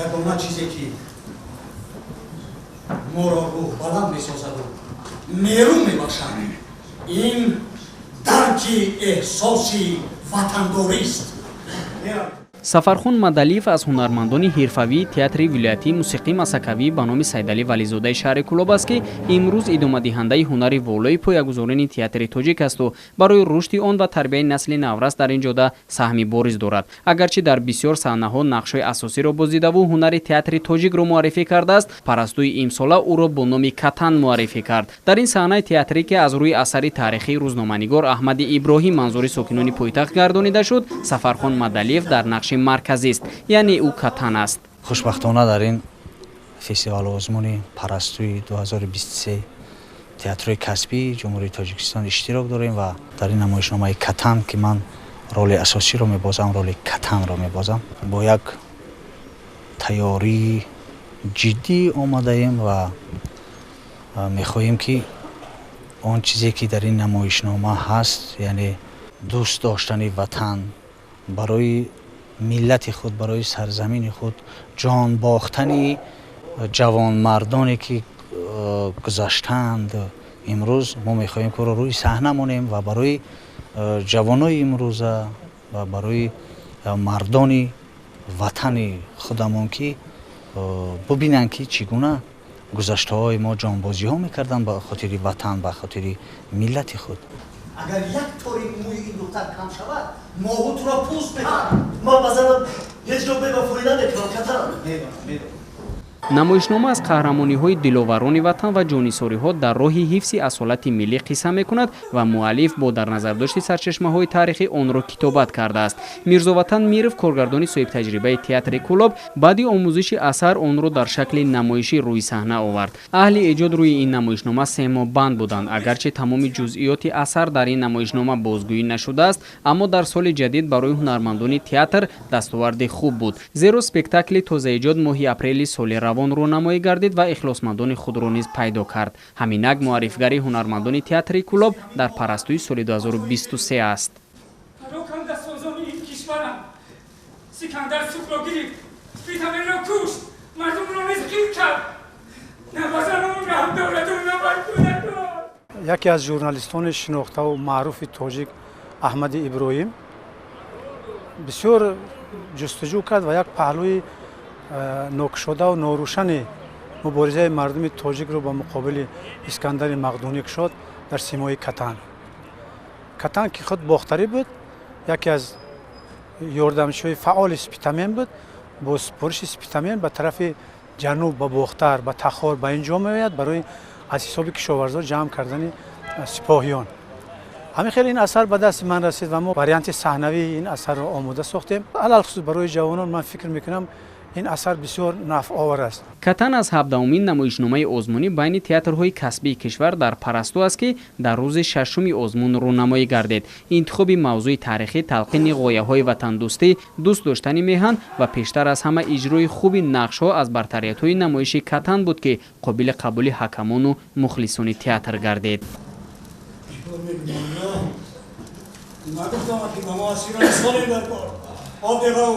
Ягона чизе ки моро рӯҳбаланд месозаду нерӯ мебахшад, ин дарки эҳсоси ватандорист. Сафархон Мадалиев аз ҳунармандони ҳирфавии театри вилоятии мусиқии масакавӣ ба номи Сайдалӣ Вализодаи шаҳри Кӯлоб аст, ки имрӯз идомадиҳандаи ҳунари волои поягузорини театри тоҷик асту барои рушди он ва тарбияи насли наврас дар ин ҷода саҳми бориз дорад. Агарчи дар бисёр саҳнаҳо нақшҳои асосиро бозидаву ҳунари театри тоҷикро муаррифӣ кардааст, Парастуи имсола ӯро бо номи Катан муаррифӣ кард. Дар ин саҳнаи театрӣ, ки аз рӯи асари таърихии рӯзноманигор Аҳмади Иброҳим манзури сокинони пойтахт гардонида шуд, Сафархон Мадалиев дар нақши марказист, яъне ӯ Катан аст. Хушбахтона, дар ин фестивалу озмуни Парастуи 2023 театрҳои касбии Ҷумҳурии Тоҷикистон иштирок дорем ва дар ин намоишномаи Катан, ки ман роли асосиро мебозам, роли Катанро мебозам, бо як тайёрии ҷиддӣ омадаем ва мехоҳем, ки он чизе ки дар ин намоишнома ҳаст, яъне дӯст доштани ватан, барои миллати худ, барои сарзамини худ ҷон бохтани ҷавонмардоне ки гузаштаанд, имрӯз мо мехоҳем ки ӯро рӯи саҳна монем ва барои ҷавонои имрӯза ва барои мардони ватани худамон ки бубинанд, ки чӣ гуна гузаштаҳои мо ҷонбозиҳо мекарданд ба хотири ватан, ба хотири миллати худ. Агар як тори мӯи ин духтар кам шавад, моҳу туро пӯст мекунад. Ман ба занам ҳеҷ гоҳ бевафоӣ намекунам, Катан. Медонам, медонам. Намоишнома аз қаҳрамониҳои диловарони ватан ва ҷонисориҳо дар роҳи ҳифзи асолати миллӣ қисса мекунад ва муаллиф бо дар назардошти сарчашмаҳои таърихӣ онро китобат кардааст. Мирзоватан Миров, коргардони соҳибтаҷрибаи театри Кӯлоб, баъди омӯзиши асар онро дар шакли намоишӣ рӯи саҳна овард. Аҳли эҷод рӯи ин намоишнома 3 моҳ банд буданд. Агарчи тамоми ҷузъиёти асар дар ин намоишнома бозгӯӣ нашудааст, аммо дар соли ҷадид барои ҳунармандони театр дастоварди хуб буд, зеро спектакли тозаэҷод моҳи апрели соли равон рӯнамоӣ гардид ва ихлосмандони худро низ пайдо кард. Ҳаминак муаррифгари ҳунармандони театри Кӯлоб дар Парастуи соли 2023 аст. Парокандасозони ин кишварам. Сикандар Суғдро гирифт, Спитаменро кушт, мардумро низ қир кард. На ба занон раҳм дораду, на бар кӯдакон. Яке аз журналистони шинохтаву маъруфи тоҷик Аҳмади Иброҳим бисёр ҷустуҷӯ кард ва як паҳлӯи нокушодаву норӯшани муборизаи мардуми тоҷикро ба муқобили Искандари Мақдунӣ кушод дар симои Катан. Катан, ки худ бохтарӣ буд, яке аз ёрдамчиҳои фаъоли Спитамен буд, бо супориши Спитамен ба тарафи ҷануб, ба Бохтар, ба Тахор, ба ин ҷо меояд барои аз ҳисоби кишоварзон ҷамъ кардани сипоҳиён. Ҳамин хел ин асар ба дасти ман расид ва мо варианти саҳнавии ин асарро омода сохтем. Алалхусус барои ҷавонон, ман фикр мекунам, ин асар бисёр нафъовар аст. Катан аз 17-умин намоишномаи озмунӣ байни театрҳои касбии кишвар дар Парасту аст, ки дар рӯзи шашуми озмун рӯнамоӣ гардид. Интихоби мавзӯи таърихӣ, талқини ғояҳои ватандӯстӣ, дӯст доштани меҳан ва пештар аз ҳама иҷрои хуби нақшҳо аз бартариятҳои намоиши Катан буд, ки қобили қабули ҳакамону мухлисони театр гардид. Нагуфтам, ки ба мо асирон солим дар кор обеғау.